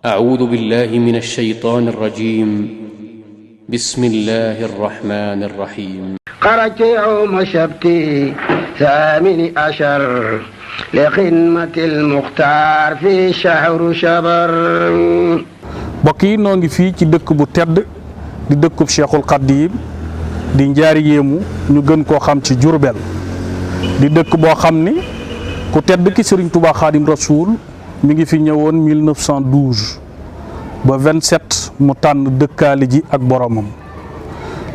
أعوذ بالله من الشيطان الرجيم بسم الله الرحمن الرحيم خرجت يوم سبتي ثامن عشر لخدمة المختار في شهر شبر. mbokk yi noo ngi fii ci dëkk bu tedd di dëkkub Cheikhul Khadim di Njaaréem ñu gën koo xam ci Jurbel di dëkk boo xam ni ku tedd ki Serigne Touba Khadim Rasoul mi ngi fi ñëwoon 1912 ba 27 mu tànn dëkkaali ji ak boromam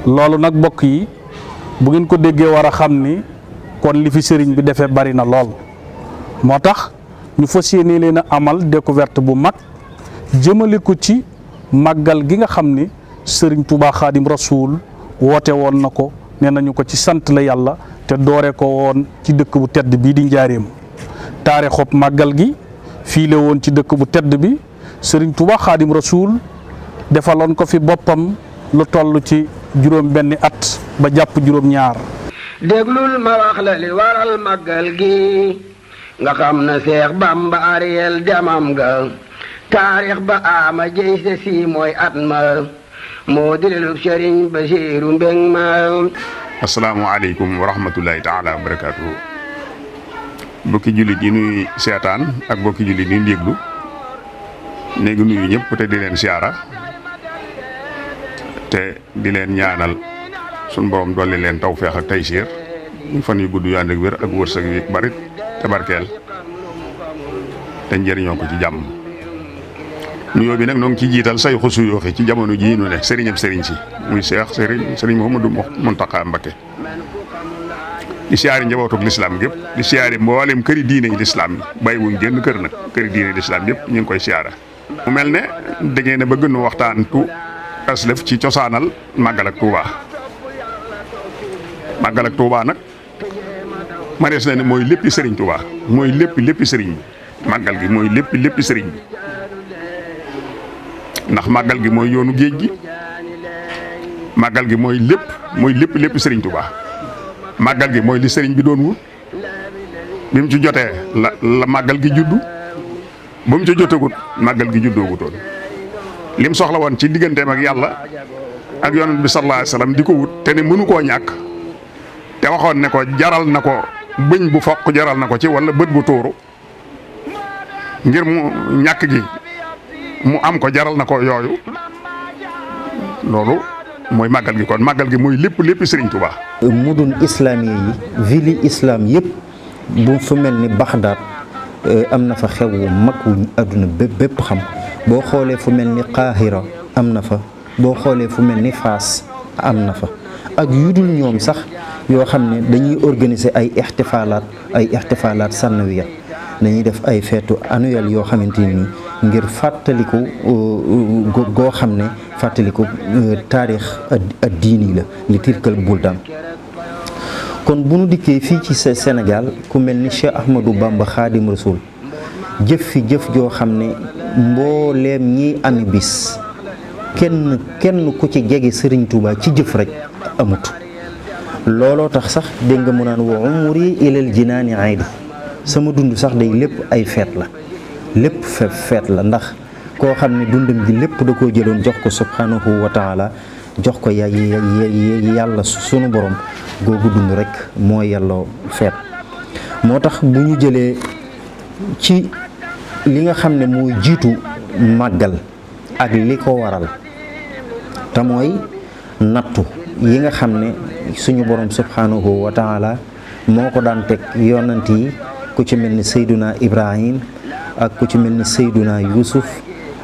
loolu nag mbokk yi bu ngeen ko déggee war a xam ni kon li fi sëriñ bi defee bari na lool moo tax ñu fas yéene leen a amal découverte bu mag jëmale ko ci màggal gi nga xam ni sëriñ Touba Khadim Rasoul woote woon na ko nee nañu ko ci sant la yàlla te doore ko woon ci dëkk bu tedd bii di Njaaréem taarixub màggal gi fii la woon ci dëkk bu tedd bi sëriñ Touba Khadim Rasoul defaloon ko fi boppam lu toll ci juróom benni at ba jàpp juróom ñaar. déglul ma wax la li waral màggal gi nga xam na Seex Bamba Ariel demam ga taarix ba ama jëy sa si mooy at ma moo dilelu sëriñ Basiiru Mbeng ma. asalaamaaleykum wa rahmatullahi taala wa barakaatuhu. bokki jullit yi nuy seetaan ak bokki jullit yi ndéglu ne ngi nuyu ñëpp te di leen siyaara te di leen ñaanal sun borom dolli leen tawfeex ak taysiir fan yu gudd yu ànd ak wér ak wërsëg yu bari te barkeel te njëriñoo ko ci jàmm. nuyoo bi nag noo ngi ci jiital say xusu yooxi ci jamono jii nu ne sëriñam sëriñ si muy sëriñ Mouhamadou Mountakha Mbacké di siyaari njabootuk lislaam gépp di siyaari mboolem këri diine yi lislaam yi bàyyi wuñ génn kër nag këri diine yi lislaam yëpp ñu ngi koy siyaara. mu mel ne da ngeen a bëgg nu waxtaan tu aslëf ci cosaanal màggal ak Touba. màggal ak Touba nag manees na ne mooy léppi sëriñ Touba mooy léppi sëriñ bi màggal gi mooy léppi sëriñ bi ndax màggal gi mooy yoonu géej gi màggal gi mooy léppi sëriñ Touba màggal gi mooy li sëriñ bi doon wut bi mu ci jotee la màggal gi juddu bu mu ci jotagut màggal gi juddoogutoon lim soxla woon ci digganteem ak yàlla ak yonent bi sallallahu alayhi wasallam di ko wut te ne mënu koo ñàkk te waxoon ne ko jaral na ko bëñ bu foq jaral na ko ci wala bët bu tuuru ngir mu ñàkk gi mu am ko jaral na ko yooyu loolu mooy màggal gi kon màggal gi mooy lépp Sëriñ Tuubaa. mudun islami yi ville islam yëpp bu fu mel ni Baxdaad am na fa xew wu mag wu àdduna bépp xam boo xoolee fu mel ni Qahira am na fa boo xoolee fu mel ni Faas am na fa ak yudul ñoom sax yoo xam ne dañuy organiser ay ixtifaalaat sannawiya dañuy def ay feetu annuel yoo xamante ni ngir fàttaliku goo xam ne fàttaliku taarix ad diini la li tilkal buldaan. kon bu nu dikkee fii ci Sénégal ku mel ni Cheikh Ahmadou Bamba Khadim Rasoul jëf fi jëf joo xam ne mbooleem ñiy ami bis kenn ku ci jege Serigne Touba ci jëf rek amut. looloo tax sax dégg nga mu naan wa umri ilal jinaani aydu sama dund sax day lépp ay feet la lépp feet la ndax koo xam ne dundam gi lépp da koo jëloon jox ko subhanahu wa taala jox ko yàlla sunu borom googu dund rek moo yàlloo feet. moo tax bu ñu jëlee ci li nga xam ne mooy jiitu màggal ak li ko waral te mooy nattu yi nga xam ne suñu borom subhanahu wa taala moo ko daan teg yonant yi ku ci mel ni Seyduna Ibrahim ak ku ci mel ni Seyduna Yusuf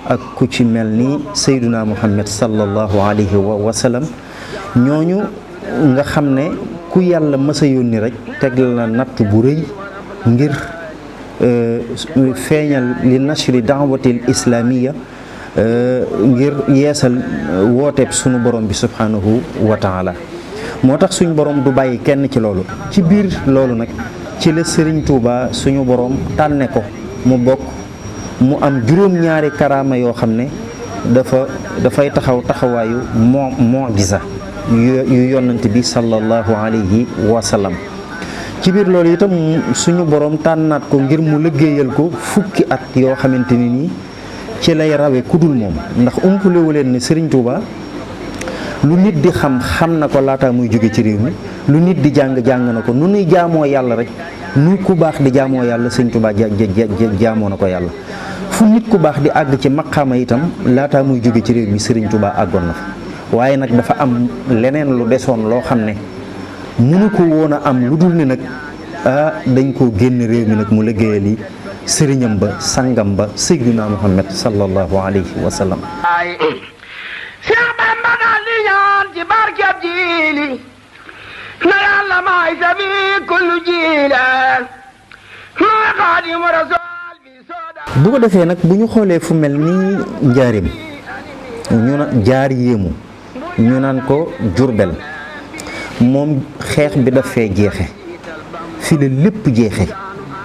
ak ku ci mel ni Seyduna Muhammad sallallahu alayhi wa sallam ñooñu nga xam ne ku yàlla mës a yónni rek teg la natt bu rëy ngir feeñal li nashri da'watil islamiya ngir yeesal wooteeb sunu borom bi subhanahu wa taala. moo tax suñu borom du bàyyi kenn ci loolu ci biir loolu nag ci la Serigne Touba suñu borom tànne ko mu bokk mu am juróom-ñaari karaama yoo xam ne dafay taxawaayu mu'jiza yu yonent bi sallallahu alayhi wa sallam. ci biir loolu itam suñu borom tànnaat ko ngir mu liggéeyal ko fukki at yoo xamante ni nii ci lay rawe ku dul moom ndax umpalewu leen ne Serigne Touba lu nit di xam na ko laata muy jóge ci réew mi lu nit di jàng na ko nu nuy jaamoo yàlla rek nu ku baax di jaamoo yàlla Serigne Touba jaamoo na ko yàlla fu nit ku baax di àgg ci maqaama itam laata muy jóge ci réew mi Serigne Touba àggoon na fa waaye nag dafa am leneen lu desoon loo xam ne mënu ko woon a am lu dul ne nag dañ koo génn réew mi nag mu liggéeyal yi sëriñam ba sangam ba Seydina Muhammad sallallahu alayhi wa sallam. Cheikh Bamba daal di ñaan ci barkeb jiili na yàlla may sabi kullu jiila mooy Xaadimu Rasuul bi sooda. bu ko defee nag bu ñu xoolee fu mel ni njaarim ñu na jaar yéemu ñu naan ko Jurbel moom xeex bi daf fee jeexe fi la lépp jeexe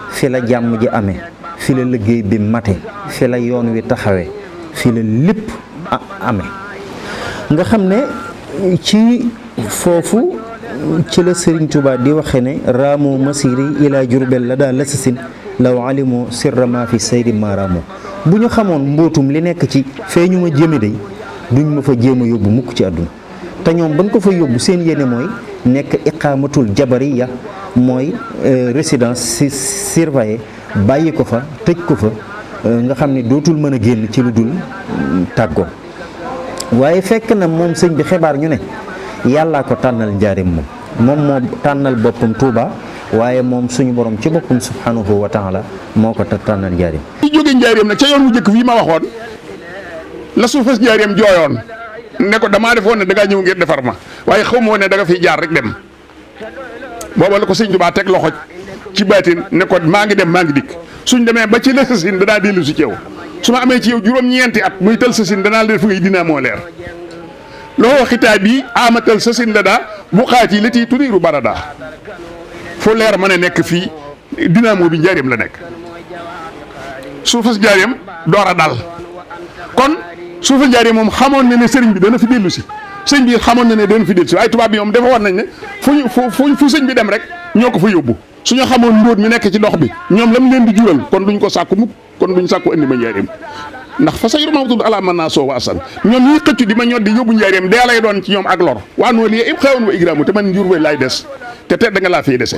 fi la jàmm ji amee fi la liggéey bi mate fi la yoon wi taxawe fi la lépp amee nga xam ne ci foofu ci la Serigne Touba di waxe ne raamu masiri ila Jurbel la daal lasasin law alimu sirra ma fi saydi maaraamu bu ñu xamoon mbootum li nekk ci fee ñu ma jëme day duñ ma fa jéem a yóbbu mukk ci àdduna te ñoom bañ ko fa yóbbu seen yéene mooy nekk iqaamatul jabariya mooy résidence surveillée bàyyi ko fa tëj ko fa nga xam ne dootul mën a génn ci lu dul tàggoo waaye fekk na moom sëñ bi xibaar ñu ne yàllaa ko tànnal njaarim moom moo tànnal boppam Touba waaye moom suñu borom ci boppam subhanahu wa taala moo ko tànnal njaarim. ci jóge njaarim nag ca yoon wu njëkk fii ma waxoon la suufas njaarim jooyoon ne ko damaa defoon ne da ngaa ñëw ngir defar ma waaye xaw ma woon ne da nga fiy jaar rek dem booba la ko sëñ Touba teg loxo ci baatin ne ko maa ngi dem maa ngi dikk suñ demee ba ci la sasin danaa dellu si ci yow su ma amee ci yow juróom-ñeenti at muy tël sasin danaa la def ngay dinaa moo leer loo xitaay bi amatal sasin la daa bu xaat yi la tii tuniiru barada fu leer mën a nekk fii dynamo bi njaareem la nekk suufas njaareem door a dal kon suufas njaareem moom xamoon na ne sëriñ bi dana fi dellu si sëñ bi xamoon na ne dana fi dellu si waaye tubaab bi moom dafa war nañ ne fu sëñ bi dem rek ñoo ko fa yóbbu suñu xamoon mbóot mi nekk ci dox bi ñoom lam leen di jural kon duñ ko sàkku mukk kon duñ sàkku indi ma njaareem ndax fa sa yurmamatud ala man naa soo wa asan ñoom ñuy xëccu di ma ñod di yóbbu njaareem dee lay doon ci ñoom ak lor waa noo lii ib xewoon wa igraamu te man njur way laay des te te da nga laa fiy dese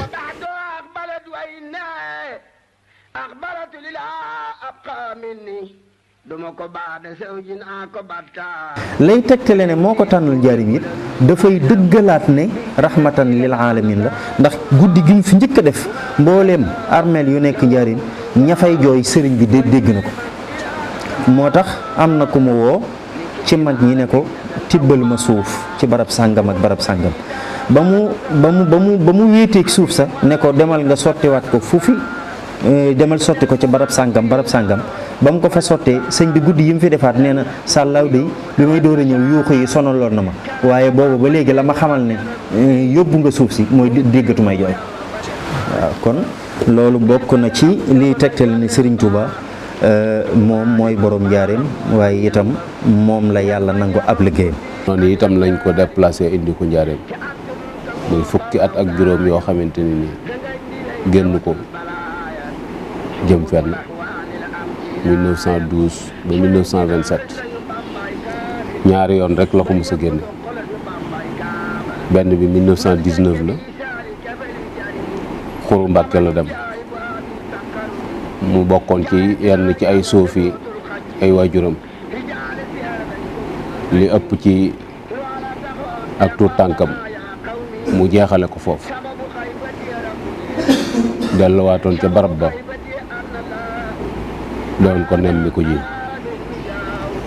lay tegtale ne moo ko tànnal njaarim it dafay dëggalaat ne rahmatan lil alamin la ndax guddi gi ñu fi njëkk a def mbooleem armeel yu nekk njaarim ña fay jooy sëriñ bi dégg na ko moo tax am na ku mu woo ci mag ñi ne ko tibbal ma suuf ci barab sàngam ak barab sàngam ba mu wéeteeg suuf sa ne ko demal nga sottiwaat ko fuufi demal sotti ko ci barab sàngam ba mu ko fa sottee sëñ bi guddi yi mu fi defaat nee na sàllaaw de bi may door a ñëw yuuxu yi sonaloon na ma waaye boobu ba léegi la ma xamal ne yóbbu nga suuf si mooy déggatu may jooy waaw kon loolu bokk na ci liy tegtal ni Serigne Touba moom mooy borom njaareem waaye itam moom la yàlla nangu ab liggéeyam. noonu itam lañ ko déplacé indi ko njaareem muy fukki at ak juróom yoo xamante ni génn ko jëm fenn 1912 ba 1927 ñaari yoon rek la ko mos a génne benn bi 1919 la Xuru Mbàkke la dem mu bokkoon ci yenn ci ay suufi ay waajuram li ëpp ci ak tuut tànkam mu jeexale ko foofu delluwaatoon ca barab ba doon ko nemmi ko ji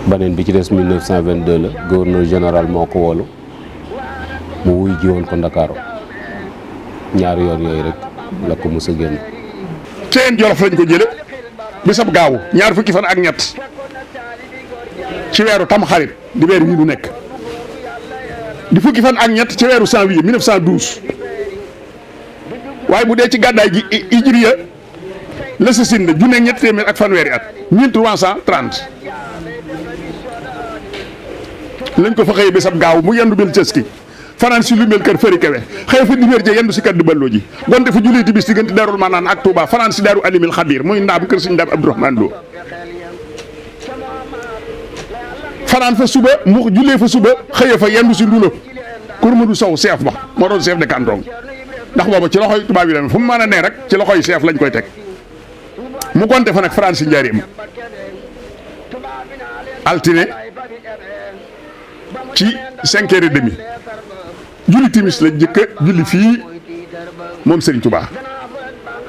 beneen bi ci des 1922 la gouverneur général moo ko woolu mu wuy ji woon ko Ndakaaru ñaari yoon yooyu rek la ko mos a génn. Ceen Jolof lañ ko jële bisab gaawu ñaar fukki fan ak ñett ci weeru Tamxarit di weer wi nu nekk di fukki fan ak ñett ci weeru janvier 1912 waaye bu dee ci gàddaay gi hijriya la sa sin la junne ñett téeméer ak fanweeri at 1330 lañ ko fa xëyee bisab gaaw mu yendu bil cëski fanaan si lu mel kër fëri kewe xëy fa diméer je yendu si kaddu balloo ji gonte fa julli tibis diggante Daarul Manaan ak Touba fanaan si daaru alimil xabir muy ndaam kër suñu ndaam Abdourahmane Lo fanaan fa suba mu jullee fa suba xëye fa yendu si ndulo Kour Modou Sow chef ba moo doon chef de canton ndax booba ci loxoy tubaab yi la fu mu mën a nee rek ci loxoy chef lañ koy teg mu gonte fa nag France si njaareem altine ci 5h30 julli timis la jëkk julli fii moom Serigne Touba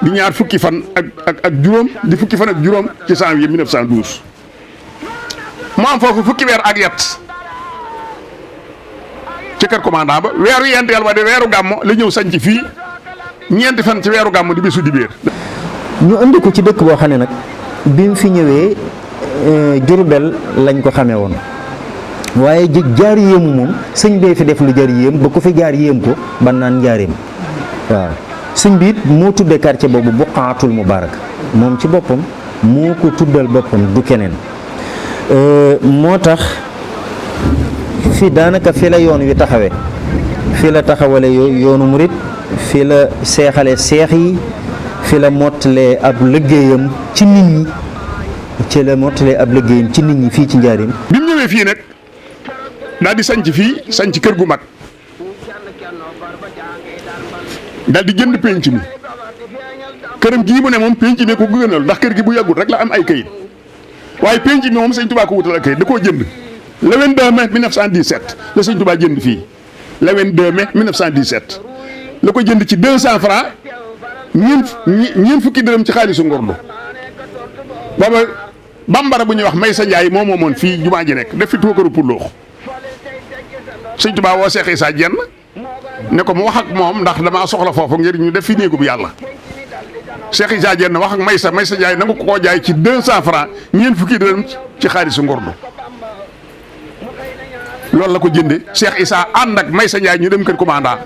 di ñaar fukki fan ak juróom di fukki fan ak juróom ci janvier 1912 mu am foofu fukki weer ak yet ci kër commandant ba weeru yenteel ba di weeru gàmmo la ñëw sañ ci fii ñeenti fan ci weeru gàmmo di bésu dibéer. ñu indi ko ci dëkk boo xam ne nag bi mu fi ñëwee Jurbel lañ ko xamee woon waaye jaar yéemu moom sëñ bee fi def lu jaar yéem ba ku fi jaar yéem ko ban naan njaareem waaw sëñ bi it moo tuddee quartier boobu Buqaatul Mubarak moom ci boppam moo ko tuddal boppam du keneen moo tax fi daanaka fi la yoon wi taxawee fi la taxawale yoonu murit fi la seexale seex yi fi la mottalee ab liggéeyam ci nit ñi fii ci njaareem. bi mu ñëwee fii nag daal di sanc fii sanc kër gu mag daal di jënd penc mi këram gii mu ne moom penc mi ko gënal ndax kër gi bu yàggul rek la am ay kayit waaye penc mi moom sëñ Touba ko wutal ak kayit da koo jënd le 22 mai 1917 la sëñ Touba jënd fii le 22 mai 1917 la ko jënd ci 200 francs ñeent fukki dërëm ci xaalisu ngordu booba bambara bu ñuy wax Maysa Njaay moo moomoon fii jumaa ji nekk def fi tuukaru puloox sëñ Touba woo Cheikh Issa Diène ne ko mu wax ak moom ndax damaa soxla foofu ngir ñu def fi néegu bu yàlla Cheikh Issa Diène wax ak Maysa Njaay nangu ko koo jaay ci 200 francs ñeent fukki dërëm ci xaalisu ngordu loolu la ko jënde Cheikh Issa ànd ak Maysa Njaay ñu dem kër commandant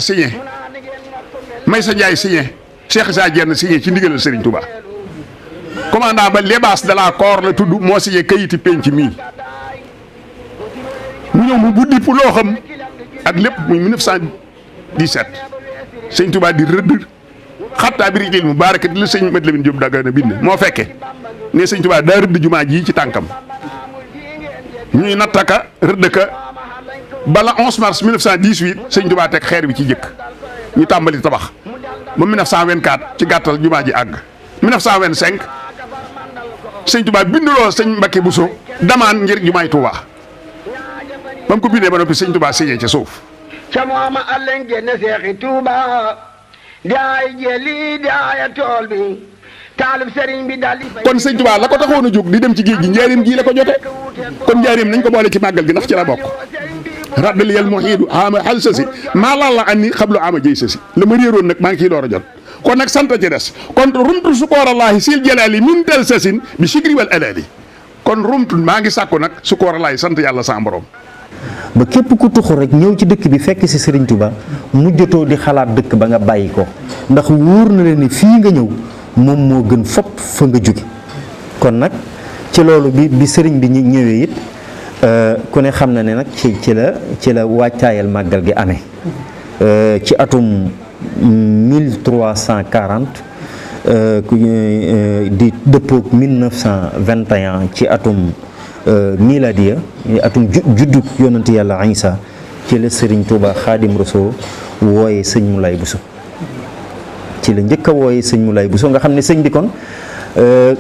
signé Maysa Njaay signé Cheikh Issa Diène signé ci ndigalal Serigne Touba commandant ba Libaas de la Corps la tudd moo signé kayiti penc mii mu ñëw mu buddi pour loo xam ak lépp muy 1917 sëñ Touba di rëdd xattaa bi rijil mu baaraka di la sëñ Mat Lamin Jóob Dagana bind moo fekke ne sëñ Touba daa rëdd jumaa ji ci tànkam ñuy nattaka rëdd ka bala 11 mars 1918 sëñ Touba teg xeer bi ci jëkk ñu tàmbali tabax ba 1924 ci gàttal jumaa ji àgg 1925 sëñ Touba binduloo sëñ Mbakke Bousso damaan ngir jumaay Touba ba mu ko bindee ba noppi sëñ Touba signé ca suuf. ca mooma allen génne seexi Touba daay jëli daaya tool bi taalib sëriñ bi daal di kon sëñ Touba la ko taxoon a jóg di dem ci géej gi njaareem gii la ko jote kon njaareem nañ ko boole ci màggal gi ndax ci la bokk raddal yel muhiidu ama xal sa si maa laal la anni xablu ama jëy sa si la ma réeroon nag maa ngi ciy door a jot kon nag sant ci des kon rumtu sukoorallaahi sil jalaali min del sasin bi sigri wal alaali kon rumtu maa ngi sàkku nag sukoorallaahi sant yàlla sa borom ba képp ku tuxu rek ñëw ci dëkk bi fekk si Serigne Touba mujjatoo di xalaat dëkk ba nga bàyyi ko ndax wóor na leen ni fii nga ñëw moom moo gën fopp fa nga jóge kon nag ci loolu bi Serigne bi ñëwee it ku ne xam na ne nag ci la wàccaayal màggal gi amee ci atum 1340 di dëppoog 1921 ci atum miladiya atum juddug yonent yàlla Isa ci la Serigne Touba Xaadim Rasuul wooye sëñ Moulay Bousso ci la njëkk a wooye sëñ Moulay Bousso nga xam ne sëñ bi kon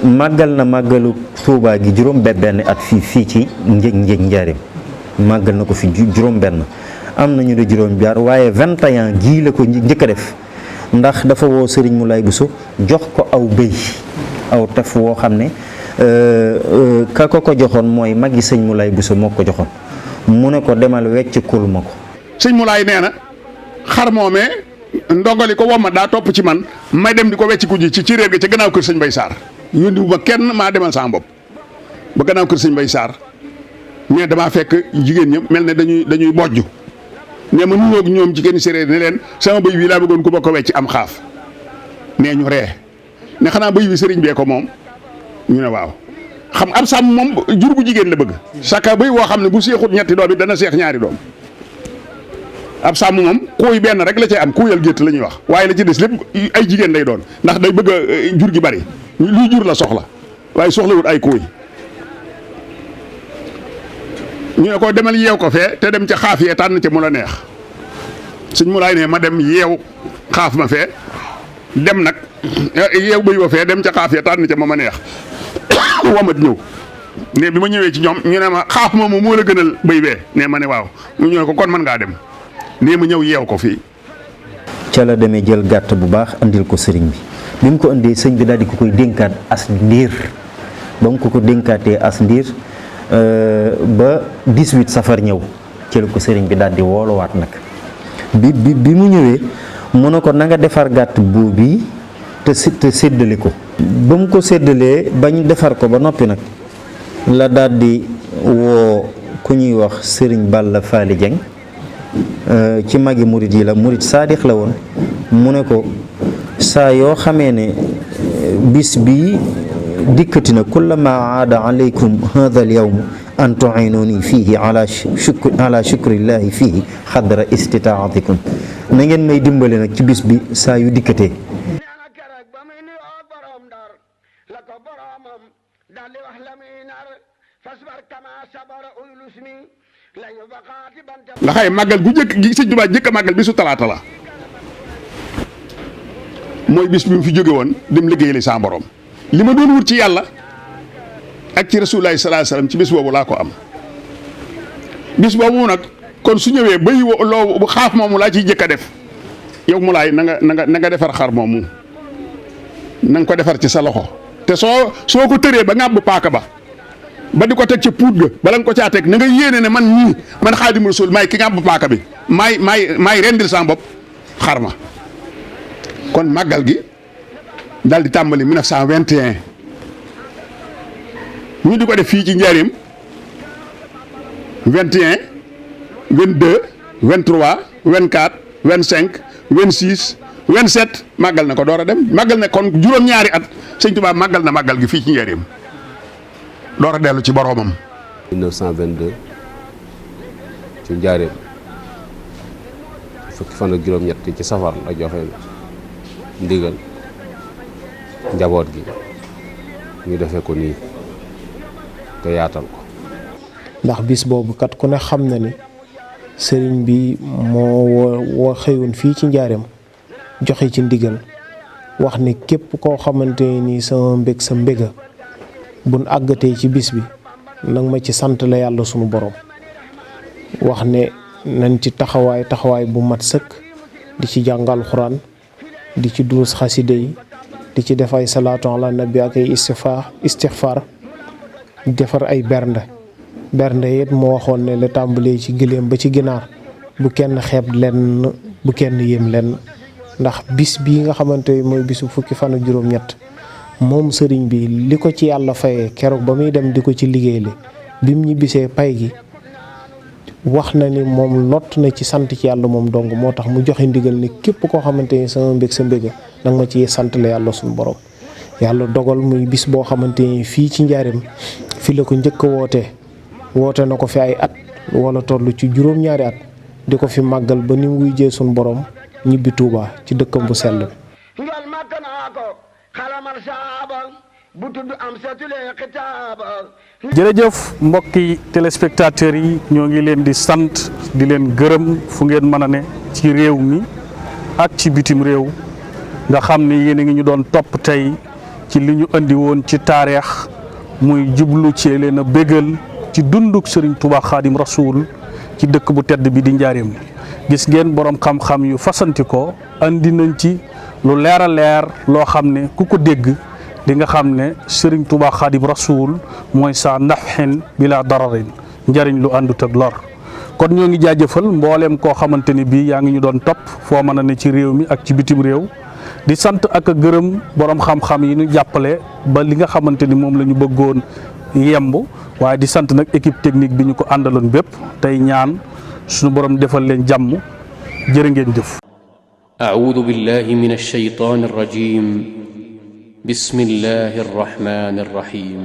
màggal na màggalu Touba gi juróom benn at fii ci njaareem màggal na ko fi juróom benn am nañu de juróom jaar waaye 21 gii la ko njëkk a def ndax dafa woo Serigne Moulay Bousso jox ko aw béy aw tef woo xam ne ka ko joxoon mooy magi sëñ Moulay Bousso moo ko joxoon mu ne ko demal wecc kul ma ko sëñ Moulay nee na xar moomee ndogali ko womma daa topp ci man may dem di ko wecc ku ji ci réer ga ca gannaaw kër sëñ Bay Sarr yónni bu ma kenn maa demal sama bopp ba gannaaw kër sëñ Bay Sarr mais damaa fekk jigéen ña mel ne dañuy bojj ne ma nuyoog ñoom jigéen séeréer ne leen sama bëy wi laa bëggoon ku ma ko wecc am xaaf nee ñu ree ne xanaa bëy wi sëriñ bee ko moom ñu ne waaw xam ab sàmm moom jur bu jigéen la bëgg saka bëy woo xam ne bu seexut ñetti doom it dana seex ñaari doom ab sàmm moom kuuy benn rek la cay am kuuyal gétt la ñuy wax waaye la ci des lépp ay jigéen lay doon ndax day bëgg jur gi bari luy jur la soxla waaye soxlawut ay kuuy ñu ne ko demal yeew ko fee te dem ca xaaf yee tànn ca mu la neex sëñ mu laay ne ma dem yeew xaaf ma fee dem nag yeew bëy wa fee dem ca xaaf yee tànn ca ma neex wamat ñëw ne bi ma ñëwee ci ñoom ñu ne ma xaaf ma moo la gënal bëy bee ne ma ne waaw ñu ne ko kon mën ngaa dem ne ma ñëw yeew ko fii. ca la demee jël gàtt bu baax andil ko sëriñ bi mu ko indee sëñ bi daal di ko koy dénkaat as ndiir ba mu ko dénkaatee as ndiir ba 18 safar ñëw ci la ko sëriñ bi daal di wooluwaat nag bi mu ñëwee mu ne ko na nga defar gàtt boobu te séddale ko ba mu ko séddalee bañ defar ko ba noppi nag la daal di woo ku ñuy wax sëriñ Balla Faali Jeng ci magi murit yi la murit saadix la woon mu ne ko saa yoo xamee ne bis bi dikkati na kullama aada alaykum hadha al yawm an tu'inuni fihi ala shukrillahi fihi xadra istitaatikum na ngeen may dimbale nag ci bis bi saa yu dikkatee. nga xay màggal gu njëkk gi sëñ Tuubaa njëkk a màggal bisu talaata la mooy bis bi mu fi jóge woon dem liggéeyali sa borom li ma doon wut ci yàlla ak ci rasulullaahi sallallaahu alayhi wa sallam ci bis boobu laa ko am bis boobu nag kon su ñëwee bay loo bu xaaf moomu laa ciy jëkk a def yow mu laay na nga defar xar moomu na nga ko defar ci sa loxo te soo ko tëree ba ngàbb paaka ba di ko teg ca puut ga bala nga ko caa teg na nga yéene ne man Xaadimu Rasuul maay ki ngàbb paaka bi maay rendil sa bopp xar ma kon màggal gi daal di tàmbali 1921 ñu di ko def fii ci Njaaréem 21 22 23 24 25 26 27 màggal na ko door a dem màggal na kon juróom-ñaari at sëñ Tuubaa màggal na màggal gi fii ci Njaaréem door a dellu ci boroomam. 1922 ci Njaaréem fukki fan ak juróom-ñett ci safar la joxe ndigal njaboot gi ñu defee ko nii te yaatal ko. ndax bis boobu kat ku ne xam na ni sëriñ bi moo woo xëyoon fii ci Njaaréem joxe ci ndigal wax ni képp koo xamante ni sama mbég sa mbéga buñ àggatee ci bis bi nag ma ci sant la yàlla sunu borom wax ne nañ ci taxawaay bu mat sëkk di ci jàngal xuraan di ci duus xaside yi di ci def ay salaatu ala nabi ak ay istixfaar defar ay bernde it mu waxoon ne la tàmbalee ci gëléem ba ci ginaar bu kenn xeeb lenn bu kenn yéem lenn ndax bis bii nga xamante ni mooy bisu fukki fan ak juróom-ñett moom sëriñ bi li ko ci yàlla fayee keroog ba muy dem di ko ci liggéeyale bi mu ñibbisee pay gi wax na ni moom lott na ci sant ci yàlla moom dong moo tax mu joxe ndigal ni képp koo xamante ni sama mbég sa mbéga nag ma ci sant la yàlla suñu borom. yàlla dogal muy bis boo xamante ni fii ci Njaaréem fi la ko njëkk a woote na ko fi ay at wala toll ci juróom-ñaari at di ko fi màggal ba ni mu wuy jee suñu borom ñibbi Tuuba ci dëkkam bu sell bi. jërëjëf mbokki téléspectateurs yi ñoo ngi leen di sant di leen gërëm fu ngeen mën a ne ci réew mi ak ci bitim réew nga xam ne yéen a ngi ñu doon topp tey ci li ñu andi woon ci taarix muy jublu ci leen a bégal ci dunduk Sëriñ Tuubaa Xaadim Rasuul ci dëkk bu tedd bi di Njaaréem gis ngeen borom xam-xam yu fasanti ko andi nañ ci lu leer a leer loo xam ne ku ko dégg di nga xam ne Sëriñ Tuubaa Xaadim Rasuul mooy sa nafxin bila dararin njariñ lu àndut ak lor kon ñoo ngi jaajëfal mbooleem koo xamante ni bii yaa ngi ñu doon topp foo mën a ne ci réew mi ak ci bitim réew di sant ak a gërëm borom xam-xam yi ñu jàppale ba li nga xamante ni moom la ñu bëggoon yemb waaye di sant nag équipe technique bi ñu ko àndaloon bépp tey ñaan suñu borom defal leen jàmm jërë ngeen jëf. أعوذ بالله من الشيطان الرجيم بسم الله الرحمن الرحيم